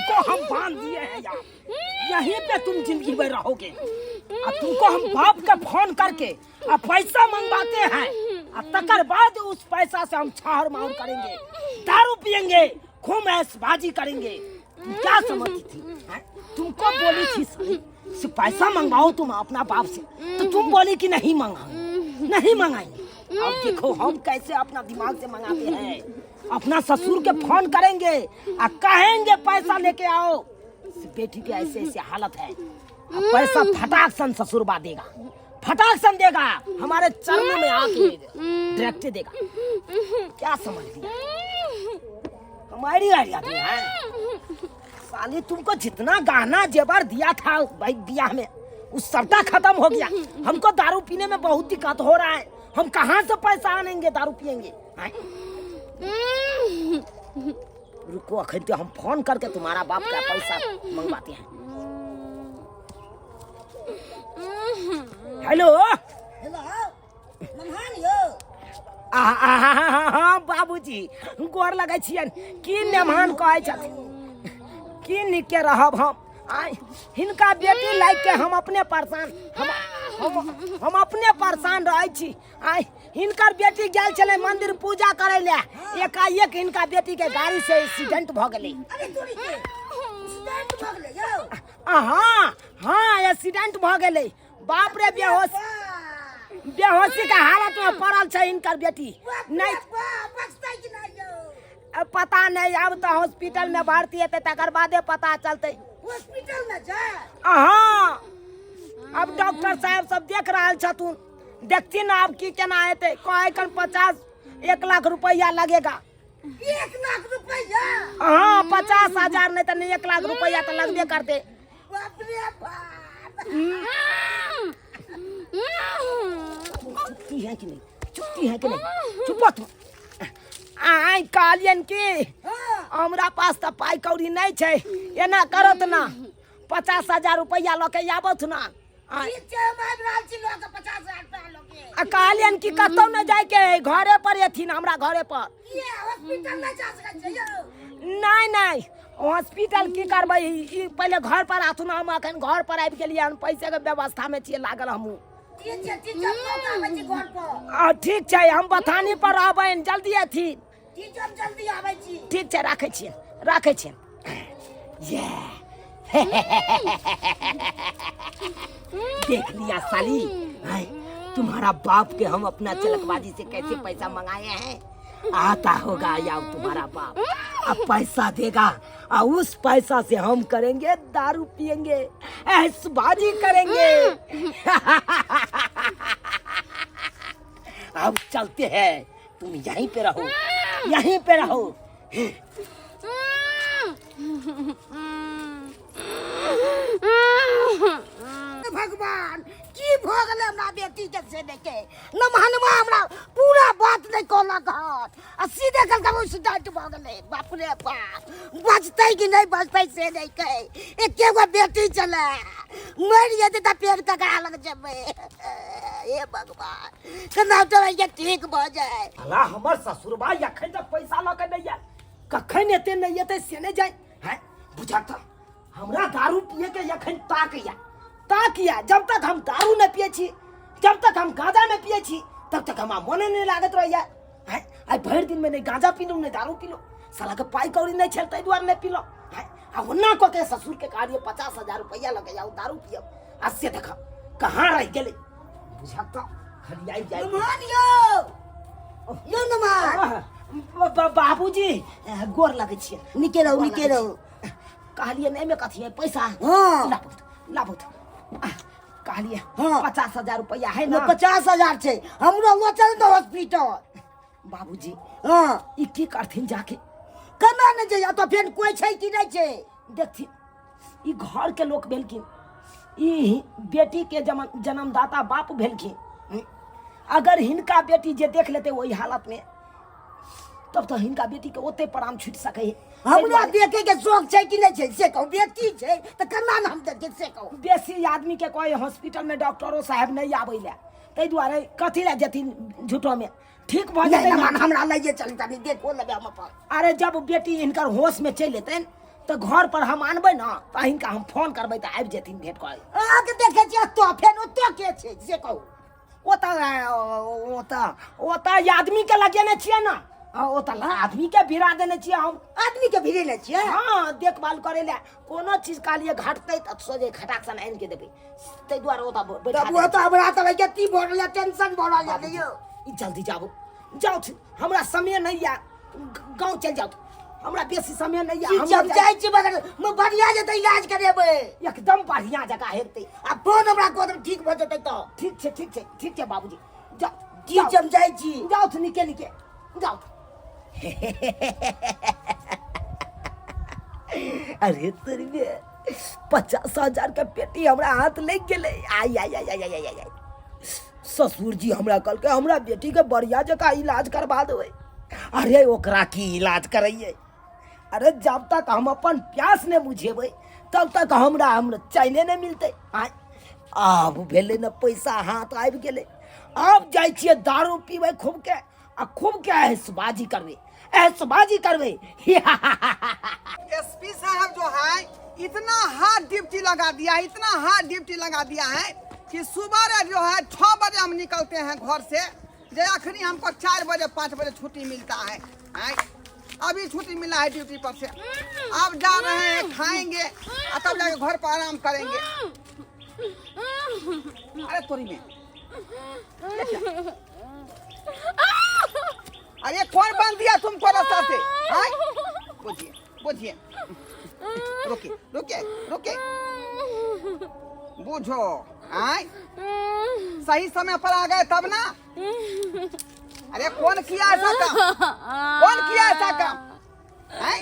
तुमको हम बांध दिए हैं यार, यहीं पे तुम जिंदगी में रहोगे। अब तुमको हम बाप का फोन करके अब पैसा मंगवाते हैं, अब तकर बाद उस पैसा से हम छाहर मार करेंगे, दारू पियेंगे, खूब ऐशबाजी करेंगे। तुम क्या समझती थी हैं? तुमको बोली थी सही से पैसा मंगवाओ तुम अपना बाप से, तो तुम बोली कि नहीं मंगाएंगे, नहीं मंगाएंगे। अब देखो हम कैसे अपना दिमाग से मंगाते हैं। अपना ससुर के फोन करेंगे और कहेंगे पैसा लेके आओ, इस बेटी के ऐसे ऐसे हालत है। अब पैसा फटाक सन ससुरबा देगा, फटाक सन देगा, हमारे चरणों में आके डायरेक्ट देगा। क्या समझ लिया हमारी आइडिया तुम है साली। तुमको जितना गहना जेवर दिया था भाई ब्याह में, उस सबटा खत्म हो गया। हमको दारू पीने में बहुत दिक्कत हो रहा है, हम कहाँ से पैसा आनेंगे दारू पियेंगे? आय? रुको अखन तो हम फोन करके तुम्हारा बाप का पैसा मंगवाते हैं। हेलो हेलो नमहान यौ। हाँ बाबूजी, गोर लगै छियनि। की नेमान कहै छथिन, की नीके रहब हम? आय हिनका बेटी लागि के हम अपने परेशान, हम हम हम अपने परेशान रहै छी। आय हिनकर बेटी गेल छलै मंदिर पूजा करै लए, एकाएक हिनका बेटी के गाड़ी से एक्सीडेंट भऽ गेलै। अरे तोरी के एक्सीडेंट भऽ गेलै यौ? हाँ हाँ, एक्सीडेंट भऽ गेलै। बाप रे, बेहोश बेहोशी के हालत में पड़ल छै हिनकर बेटी। नहीं बचतै कि नहि यौ? अब पता नहीं, अब तो हॉस्पिटल में भर्ती हेतै तकर बादे पता चलतै। हॉस्पिटल में छै? हाँ, अब डॉक्टर साहब सब देख रहल छथुन, देखथिन आब की केना हेतै। कहै कन 50-1 लाख रुपया लगेगा। 1 लाख रुपया? हाँ, 50,000 नहीं तो नहीं, 1 लाख रुपया तो लगबे करते। बाप रे बाप। चुपती है कि नहीं, चुपती है कि नहीं? चुप तू। आइ कहलियन कि हमरा पास तऽ पाइ कौड़ी नहि छै, एना करत ना, 50,000 रुपैआ लऽ के आबथ ना। आइ ठीक छै, हम आबि रहल छी लऽ के 50,000 रुपया लऽ के। आ कहलियन कि कतौ नहि जाइके है, घरे पर एथिन, हमरा घरे पर। किए, हॉस्पिटल नहि जा सकै छै यौ? नहि नहि, हॉस्पिटल की करबै, ई पहिले घर पर आथुन। हम अखन घर पर आबि गेलियै हन, पैसे के व्यवस्था में छियै लागल हमहूँ। ठीक छै, ठीक छै, हम लऽ के आबै छी घर पर। आ ठीक छै, हम बथानी पर रहबनि, जल्दी एथिन। ठीक छै, हम जल्दी आबै छी। ठीक छै, राखै छियनि, राखै छियनि। ये देख लिया साली, हैं, तुम्हारा बाप के हम अपना चलकबाजी से कैसे पैसा मंगाए हैं। आता होगा या तुम्हारा बाप अब पैसा देगा और उस पैसा से हम करेंगे दारू पियेंगे, ऐशबाजी करेंगे। अब चलते हैं, तुम यहीं पे रहो, यहीं पे रहो। भगवान, की भऽ गेलै हमरा बेटी के से नहि के नमहनवा हमरा पूरा बात नहि कहलक हन आ सीधे कहलक एक्सीडेंट भऽ गेलै। बाप रे बाप, बचतै कि नहि बचतै से नहि कहे। एके गो बेटी छलै, मरि जेतै तऽ फेर ककरा लग जेबै? हे भगवान, केना तो ठीक भऽ जाय। अला हमर ससुरबा एखन तक पैसा लऽ के नहि आयल, कखन एते नहि एतै से नहि जाय हैं। बुझत हमरा दारू पिए के एखन ताकैया ताकैया। जब तक हम दारू नहि पिए छी, जब तक हम गांजा नहि पिए छी, तब तक हमरा मोने नहि लागैत रहैया हैं। आइ भरि दिनमे नहि गांजा पीलहुँ नहि दारू पीलहुँ, सालाके पाइ कौड़ी नहि छल ताहि दुआरे नहि पीलहुँ हैं। आ ओना कऽ के ससुरके कहलियै 50,000 रुपैआ लऽ के आउ दारू पियब, आ से देखब कहाँ रहि गेलै। बुझत तऽ खाली आबि जाइ। नमहन यौ, यौ नमहन। बाबूजी, गोर लगै छियै। नीके रहू, नीके रहू। कहलियै नहि एहिमे कथी है पैसा? हाँ। लाबू लाबू, कहलियै। हाँ। 50,000 रुपैआ है ना? 50,000 छै, हमरो लऽ चल ने हॉस्पिटल। बाबूजी। हाँ। ई की करथिन जाके? केना नहि जइया तऽ फेर कोइ छै कि नहि छै? देखथिन, ई घर के लोक भेलखिन, ई बेटी के जन्मदाता बाप भेलखिन। अगर हिनका बेटी जे देख लेते ओहि हालत में, तब तो हिनका बेटी के ओते प्राण छूट सके है। हमरा देखे के शौक छै कि नहि छै से कहू? बेटी छै तऽ केना ने हम देखे से कहू? बेसी आदमी के कोई हॉस्पिटल में डॉक्टरो साहब नहीं आबै ले, ताहि दुआरे कथी लए जेथिन झूठो में? ठीक भऽ नहि जेतै नमन, हमरा लइए चल, तनी देखो लेबै हम अपन। अरे जब बेटी हिनकर होश में चलि एतनि तऽ घर पर हम आनबै ने तऽ हिनका हम फोन करबै तऽ आबि जेथिन भेंट करै। अहाँके देखै छियै एतऽ, फेर ओतऽ के छै से कहू। ओतऽ ओतऽ ओतऽ आदमीके लगेने छियै ने, ओतऽ आदमीके भिड़ा देने छियै हम। आदमीके भिड़ेने छियै? हँ, देखभाल करै लए। कोनो चीज कहलियै घटतै तऽ सोझे खटाक सन आनि के देबै, ताहि दुआरे ओतऽ बैठा तब देने। ओतऽ हमरा तऽ कत्ती भऽ रहल टेंशन भऽ रहल यऽ यौ। ई जल्दी जाबू, जाउ, हमरा समय नहि यऽ, गाँव चलि जाउ, हमरा बेसी समय नहि यऽ। ठीक छै, हम हमरो जाइ छी, मगर बढ़िआँ जेतै इलाज करेबै। एकदम बढ़िआँ जकाँ हेतै। आ फोन हमरा कऽ देबै ठीक भऽ जेतै तऽ। ठीक छै, ठीक छै, ठीक छै बाबूजी, जाउ। ठीक छै, हम जाइ छी। जाउ, निके निके जाउ। अरे तोरी बे, 50,000 के पेटी हमरा हाथ लागि गेलै। आइ आइ आइ आइ आइ आइ आइ। ससुर जी हमरा कहलकै हमरा बेटी के बढ़िया जकाँ इलाज करबा देबै। अरे ओकरा की इलाज करैयै? अरे जब तक हम अपन प्यास नहि बुझेबै तब तक हमरा हमरा चैने नहि मिलतै। आइ आब भेलै ने, पैसा हाथ आबि गेलै, आब जाइ छियै दारू पीबै खूबके आ खूबके ऐशबाजी करबै, ऐशबाजी करबै। एसपी साहब जो है इतना हार्ड ड्यूटी लगा दिया है, इतना हार्ड ड्यूटी लगा दिया है कि सुबह जो है 6 बजे हम निकलते हैं घर से, जे अखनी हमको 4 बजे 5 बजे छुट्टी मिलता है। हैं? अभी छुट्टी मिला है ड्यूटी पर से, अब जा रहे हैं, खाएंगे और तब जाके घर पर आराम करेंगे। अरे तोरी में अरे कौन बांध दिया तुमको रास्ता से? हैं? बुझिए बुझिए, रुकिए रुकिए रुकिए, बुझो। आय सही समय पर आ गए तब ना। अरे कौन किया ऐसा काम, कौन किया ऐसा काम? आय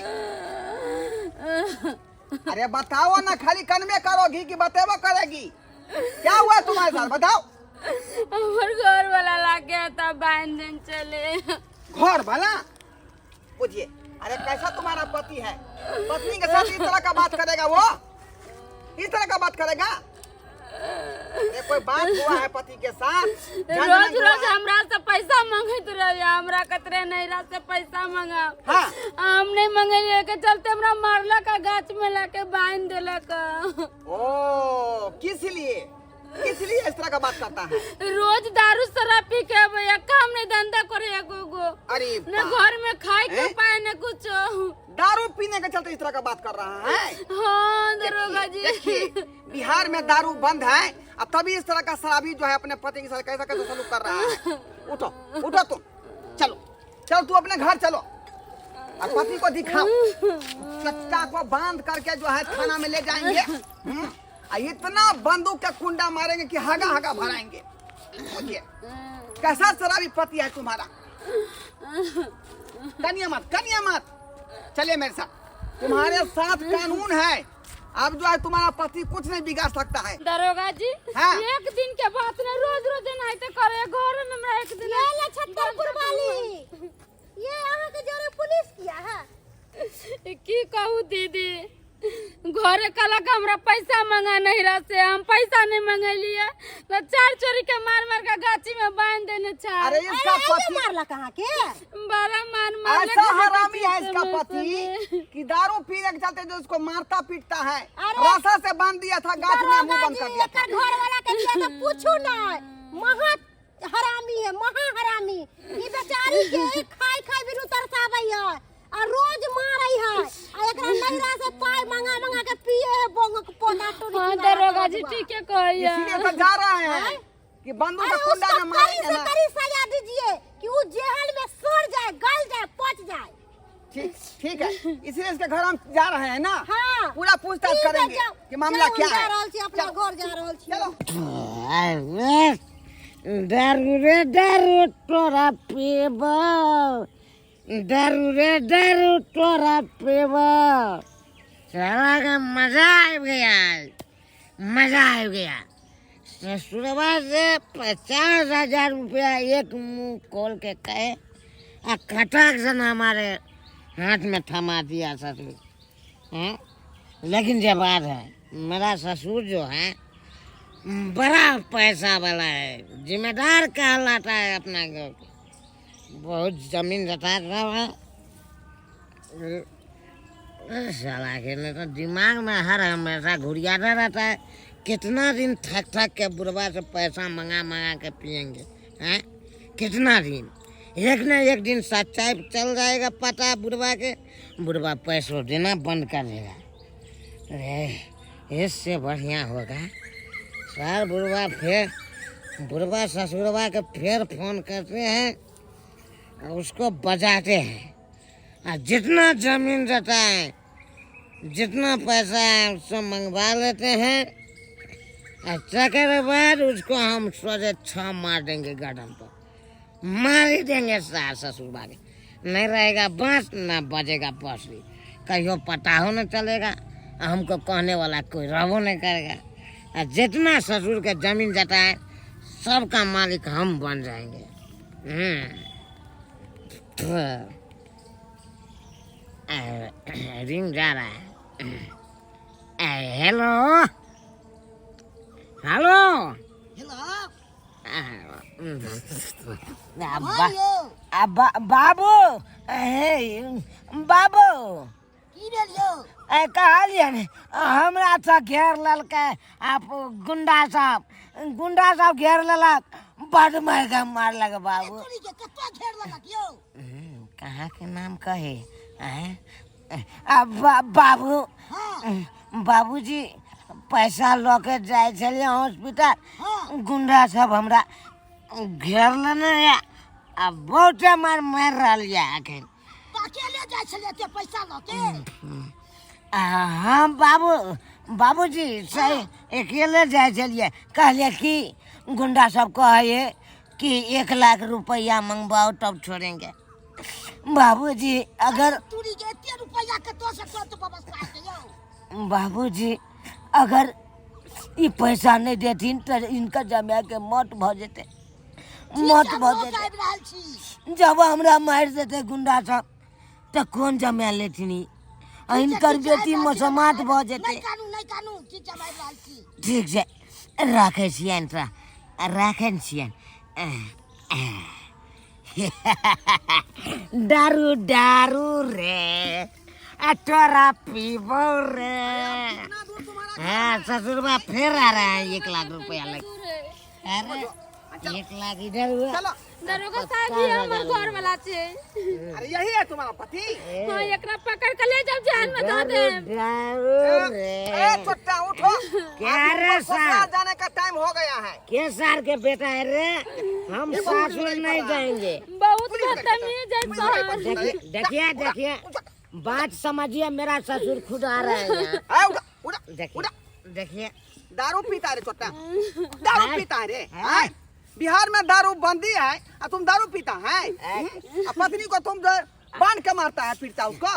अरे बताओ ना, खाली कनमे करोगी कि बतेबो करेगी? क्या हुआ तुम्हारे साथ बताओ। हमर घर वाला लागे तब बांध दिन चले। घर वाला? बुझिए, अरे कैसा तुम्हारा पति है, पत्नी के साथ इस तरह का बात करेगा, वो इस तरह का बात करेगा? अरे कोई बात हुआ है पति के साथ? रोज झंझट हुआ रोज है? हमरा से पैसा मांगैत रहे, हमरा कतरे नैरा से पैसा मांगा। हाँ। हम नहीं मंगलिए के चलते हमरा मारलक आ गाछ में लाके बांध देलक। ओ किस लिए, किस लिए इस तरह का बात करता है? रोज दारू शराब पी के अबैया, काम नहीं धंधा करे एको गो। अरे न बाप। घर में खाए के हैं? पाए न कुछ। दारू पीने के चलते इस तरह का बात कर रहा है? हाँ दरोगा जी। देखिए बिहार में दारू बंद है और तभी इस तरह का शराबी जो है अपने पति के साथ कैसा कैसा सलूक कर रहा है। उठो उठो तुम, चलो चलो तू अपने घर चलो और पति को दिखाओ। चच्चा को बांध करके जो है थाना में ले जाएंगे, और इतना बंदूक का कुंडा मारेंगे कि हगा हगा भराएंगे। बुझिए कैसा शराबी पति है तुम्हारा। कनिया मत, कनिया मत, चलिए मेरे साथ, तुम्हारे साथ कानून है। अब जो है तुम्हारा पति कुछ नहीं बिगाड़ सकता है। दरोगा जी। हाँ। एक दिन के बात न, रोज रोज एनाहिते करे घर में हमरा एक दिन। ये ले छत्तरपुर वाली, ये अहाँ के जोरे पुलिस किया है? की कहू दीदी, घरे कहलक हमरा पैसा मंगा नैहरा से, हम पैसा नहीं मंगेलिए तो चार चोरी के मार मार के गाछी में बांध देने छा। अरे इसका अरे पति मारलक अहाँ के? बड़ा मार मारलक। ऐसा हरामी है इसका समय पति समय। कि दारू पीने के चलते जो उसको मारता पीटता है, अरे रास्ता से बांध दिया था गाछ में, मुंह दरोगा बंद कर जी, दिया था। एकर घर वाला के लिए तो पूछू ना, महा हरामी है, महा हरामी। ई बेचारी के खाई खाई बिनु तरसाबै है आ रोज मारै है, आ एकरा नैहरा से पाई मांगा मांगा के पिए है बोंगक पौधा टोरी। हाँ दरोगा जी ठीक है कहिए। इसीलिए तो जा रहे हैं कि बंदूक अरे का कुंडा उसको में कड़ी मारेंगे से ना। कड़ी सजा दीजिए कि वो जेहल में सड़ जाए, गल जाए, पच जाए। ठीक ठीक है, इसीलिए इसके घर हम जा रहे हैं ना। हाँ। पूरा पूछताछ ठीक है, करेंगे जाओ। कि मामला जाओ, क्या हम जा है। रहल छी, अपना चलो। घर जा रहल छी। चलो। दारू रे दारू तोरा पीब, दारू रे दारू तोरा पीब, साला का मजा आबि गया, मजा आबि गया। ससुरवा से 50,000 रुपया एक मुंह खोल के कहे आ खटाक से ना हमारे हाथ में थमा दिया ससुर हैं। लेकिन जब बात है, मेरा ससुर जो है बड़ा पैसा वाला है, जिम्मेदार कहलाता है अपना घर के, बहुत जमीन जता रहा है। अरे साला के नहीं तो दिमाग में हर हमेशा घुरियाता रहता है। कितना दिन थक थक के बुढ़वा से पैसा मंगा मंगा के पियेंगे हैं, कितना दिन? एक न एक दिन सच्चाई चल जाएगा पता बुढ़वा के, बुढ़वा पैसों देना बंद कर देगा। अरे इससे बढ़िया होगा सर बुढ़वा फिर बुढ़वा ससुरवा के फिर फोन करते हैं और उसको बजाते हैं, और जितना जमीन रहता है जितना पैसा है उससे मंगवा लेते हैं, और तकर बाद उसको हम सोचे छह मार देंगे गर्दन पर, मार ही देंगे सास ससुरवा के। नहीं रहेगा बांस ना बजेगा बांसुरी, कहियो पता हो न चलेगा, हमको कहने वाला कोई रहो नहीं करेगा। और जितना ससुर के जमीन जाता है सबका मालिक हम बन जाएंगे। रिंग जा रहा है। हेलो हेलो हेलो बाबू, हे बाबू की भेल यौ? ए कहलियै ने हमरा तऽ घेर लेलकै आप गुंडा सब, गुंडा सब घेर लेलक, बड मारि कऽ मारलक बाबू। तोरी के कतऽ घेर लेलक यौ? कहाँ के नाम कहे? आँय? आ बाबू, हाँ बाबूजी पैसा लऽ के जाइ छलियै हॉस्पिटल, हाँ गुंडा सब हमरा घेर लेने यऽ आ बहुते मारि मारि रहल यऽ एखन। तऽ अकेले जाइ छलियै एते पैसा लऽ के? हाँ बाबू, बाबूजी सही अकेले जाइ छलियै, कहलियै कि गुंडा सब कहै कि 1 लाख रुपया मंगवाओ तब छोड़ेंगे। बाबूजी अगर तोरी के एते रुपैया कतऽ से करत व्यवस्था हेतै यौ? बाबूजी अगर ई पैसा नहि देथिन तऽ इनका जमाय के मौत भऽ जेतै, मौत भऽ लोक जेतै। आबि रहल छी। जब हमरा मारि देतै गुंडा सब तऽ कोन जमाय लेथिन ई? आ हिनकर बेटी मसोमात भऽ जेतै। नहि कानू, नहि कानू, की जमाय रहल छी? ठीक छै, राखै छियनि तऽ राखै छियनि। दारू दारू रे आ तोरा पीबो रे। हाँ ससुरबा फिर आ रहा है 1 लाख रुपया लग। अरे 1 लाख इधर हुआ। चलो दरोगा साहब ही हमर घर वाला छै। अरे यही है तुम्हारा पति? हाँ एकरा पकड़ के ले जाओ जेल में दऽ देब। दारू रे। ए छोटा उठो, क्या रे ससुराल सार? जाने का टाइम हो गया है। के सार के बेटा है रे, हम सासुर नहीं जाएंगे। बहुत बदतमीज है सर। देखिए देखिए देखिए बात समझिए, मेरा ससुर खुद आ रहा है यहाँ। ए, उठा उठा देखिए उठा। देखिए दारू पीता है रे छोटा, दारू पीता है रे। हाँ? बिहार में दारू बंदी है और तुम दारू पीता है। और पत्नी को तुम जो बांध के मारता है पीटता उसको।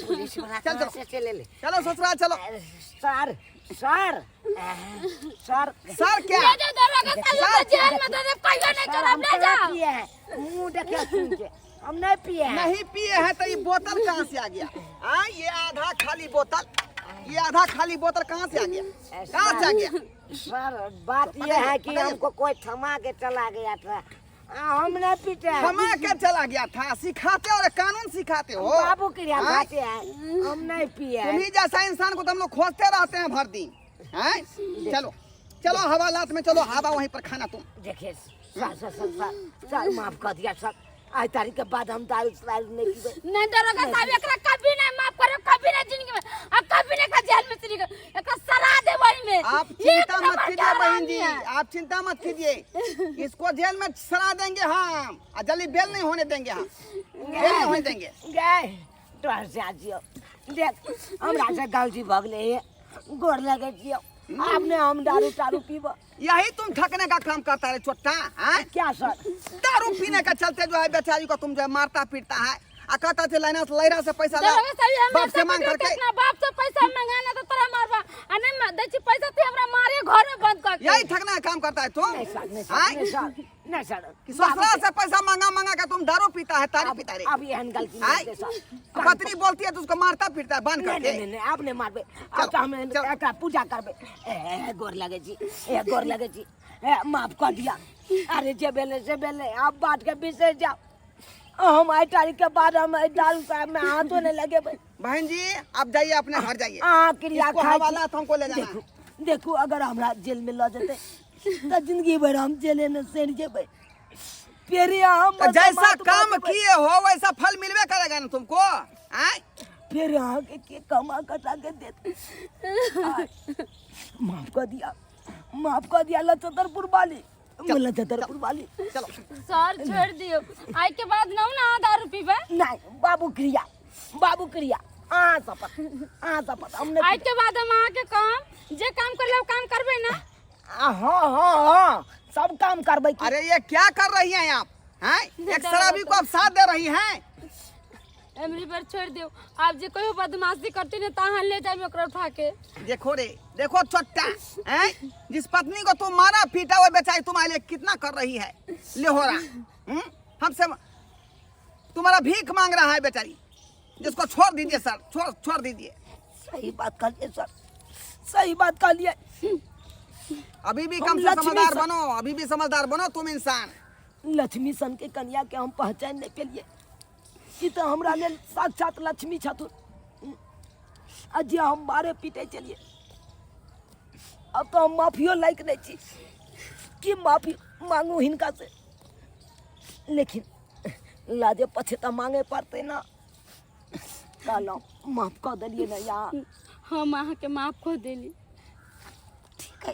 पुलिस वाला चल, कहाँ चलो। से चले ले? चलो ससुराल चलो। सर सर सर सर क्या ले जाओ दरोगा साहब के जेल में दऽ देब, कहियो नहीं सर, छोड़ब, हम ले कहाँ जाओ। पिए हैं? मुंह देखिए सुन के, हम नहीं पिए हैं। नहीं पिए हैं तो ये बोतल कहाँ से आ गया? हाँ ये आधा खाली बोतल, ये आधा खाली बोतल कहाँ से आ गया? कहाँ से आ गया? सर बात ये है कि हमको कोई थमा के चला गया था, हम नहीं पीते हैं। थमा के चला गया था? सिखाते और कानून सिखाते हो? बाबू के यहाँ हाँ? खाते हैं, हम नहीं पिए हैं। तुम्ही जैसा इंसान को तो हम लोग खोजते रहते हैं भर दिन। हैं? चलो चलो हवालात में चलो, हवा वहीं पर खाना तुम। देखिए sir sir sir sir sir माफ कर दिया सर, आज तारीख के बाद हम दारू शराब नहीं पीबे। नहीं दरोगा साहब एकरा कभी नहीं माफ करो, कभी नहीं जिंदगी में, अब कभी नहीं एकरा जेल में चली गई, एकरा सड़ा दे वही में। आप एक चिंता मत नंबर के कीजिए बहन हरामी जी, है। आप चिंता मत कीजिए, इसको जेल में सड़ा देंगे हम, और जल्दी बेल नहीं होने देंगे हम, बेल नहीं होने देंगे। गए तोहर से आजियो देख हमरा से गलती भऽ गेलै हे, गोर लगै छियौ, आब नहि हम दारू तारू पीबो। यही तुम ठकने का काम करता रहे छोटा। हैं? क्या सर? दारू पीने का चलते जो है बेचारी को तुम जो है मारता पीटता है, आ कहता थे लाइना से लैरा से पैसा ला, दरोगा साहब हमरा बाप से मांग पकड़ के करके। अपना बाप से पैसा मंगाना तो तोरा मारबा, आ नहीं दै छी पैसा ते हमरा मारे घर में बंद कर के। यही ठकना का काम करता है तुम। नहीं सर, नहीं सर, हैं? नहीं सर, नहीं सर। कि ससुराल से पैसा मांगा मांगा के तुम दारू पीता है, तारी पीता रे। अब एहन गलती नहीं आय? हेतै सर। पत्नी बोलती है तो उसको मारता पीटता है बांध नहीं करके। नहीं नहीं, आब नहीं मारबै, आब तऽ हम चलो। एकरा पूजा करबै। ए गोर लगै छी, ए गोर लगै छी, ए माफ कऽ दिअ। अरे जे भेलै से भेलै, आब बात के बिसरि जाउ। हम आइ तारीख के बाद हम एहि दारू साहब में हाथो नहीं लगेबै। बहन जी आप जाइए, अपने घर जाइए। अहाँ क्रिया इसको खाइ छी। हवालात हमको ले जाना देखू देखू, अगर हमरा जेल में लऽ जेतै तऽ जिंदगी भरि हम जेले में सड़ि जेबै। फेर अहाँ तो जैसा मात काम बजबै। किए हो वैसा फल मिलबे करेगा ना तुमको, आय? फेर अहाँके के कमा कटा के देत? आय, माफ कऽ दिया, माफ कऽ दिया लचतरपुर वाली, लचतरपुर वाली। चलो सर छोड़ दियो, आइ के बाद न ना दारू पीबे। नहीं बाबू क्रिया, बाबू क्रिया, अहाँ शपथ, अहाँ शपथ, हम नहीं। आइ के बाद हम अहाँ के कहम जे काम करले काम करबे ना? हाँ हाँ हाँ, सब काम करबै की। अरे ये क्या कर रही हैं आप, हैं? एक शराबी को आप साथ दे रही हैं। एमरी पर छोड़ दियो, आप जे कहियो बदमाशी करते ने तहाँ ले जाए ओकरा उठा के। देखो रे, देखो चोट्टा, हैं? जिस पत्नी को तुम मारा पीटा वो बेचारी तुम्हारे लिए कितना कर रही है, ले हो रहा, हम्म? हमसे तुम्हारा भीख मांग रहा है बेचारी, जिसको छोड़ दीजिए सर, छोड़ छोड़ दीजिए। सही बात कर लिए सर, सही बात कर लिए। अभी भी हम कम से लक्ष्मी समझदार सर- बनो, अभी भी समझदार बनो तुम इंसान। लक्ष्मी सन के कन्या के हम पहचान नहीं पेलिए, ई तऽ हमरा लेल साक्षात लक्ष्मी छथुन, आ जे हम मारे पीटे चलिए। अब तो हम माफियो लायक नहीं छी कि माफी मांगू हिनका से, लेकिन लाजे पछे तऽ मांगे पड़तै ना। कहलहुँ माफ कऽ देलियै ने या? हम अहाँ के माफ कऽ देली। ठीक है,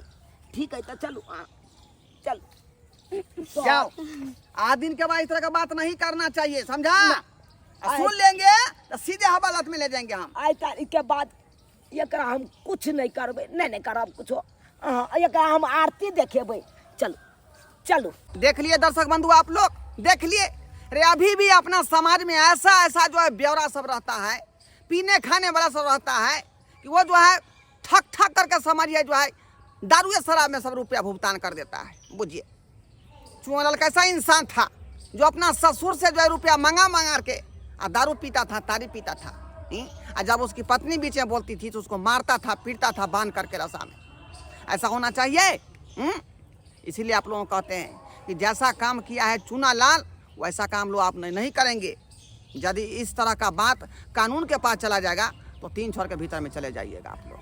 ठीक है, तऽ चलू अहाँ चलू। जाओ, आज दिन के बाद इस तरह का बात नहीं करना चाहिए, समझा? और सुन लेंगे तो सीधे हवालात में ले जाएंगे हम। आइ तारीख के बाद एकरा हम कुछ नहीं करबै, नहीं नहीं करब कुछो। अहाँ एकरा हम आरती देखेबै। चलू चलू। देख लिए दर्शक बंधु, आप लोग देख लिए अरे अभी भी अपना समाज में ऐसा ऐसा जो है ब्यौरा सब रहता है, पीने खाने वाला सब रहता है कि वो जो है ठक ठक करके समझिए जो है दारू शराब में सब रुपया भुगतान कर देता है। बुझिए चुआलाल कैसा इंसान था जो अपना ससुर से जो है रुपया मंगा मंगा के आ दारू पीता था, तारी पीता था, आ जब उसकी पत्नी बीच में बोलती थी तो उसको मारता था, पीटता था बांध करके रसा में। ऐसा होना चाहिए? इसीलिए आप लोगों को कहते हैं कि जैसा काम किया है चुनालाल वैसा काम लोग आप नहीं करेंगे। यदि इस तरह का बात कानून के पास चला जाएगा तो 3 छोर के भीतर में चले जाइएगा आप लोग।